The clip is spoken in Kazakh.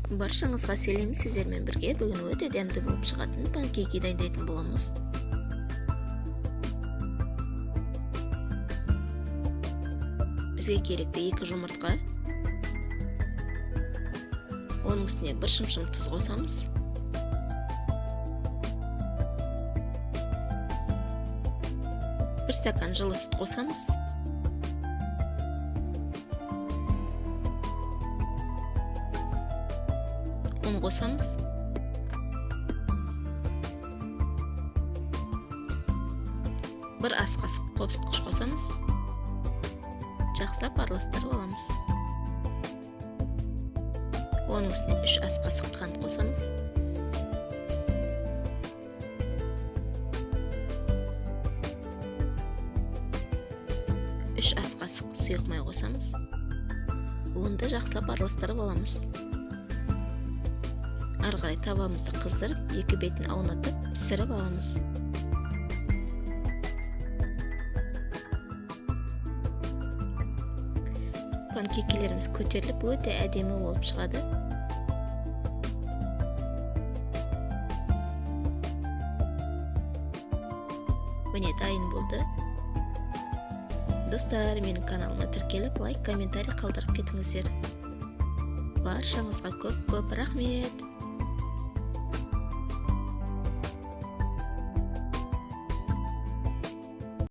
Баршаңызға сәлем, сіздермен бірге бүгін өте дәмді болып шығатын панкейки дайындайтын боламыз. Бізге керекті 2 жұмыртқа. Оның үстіне 1 шымшым тұз қосамыз. 1 стакан жылы сүт қосамыз. 1 қосамыз. 1 ас қасық қопсытқыш қосамыз. Жақсылап араластырып аламыз. Оның үстіне 3 ас қасық қант қосамыз. 3 ас қасық сұйық май қосамыз. Оны да жақсылап араластырып аламыз. Ары қарай табамызды қыздырып, екі бетін аунатып, пісіріп аламыз. Панкейкелеріміз көтеріліп, өте әдемі болып шығады. Міне дайын болды. Достар, менің каналыма тіркеліп, лайк, комментарий қалдырып кетіңіздер. Баршаңызға көп-көп рахмет.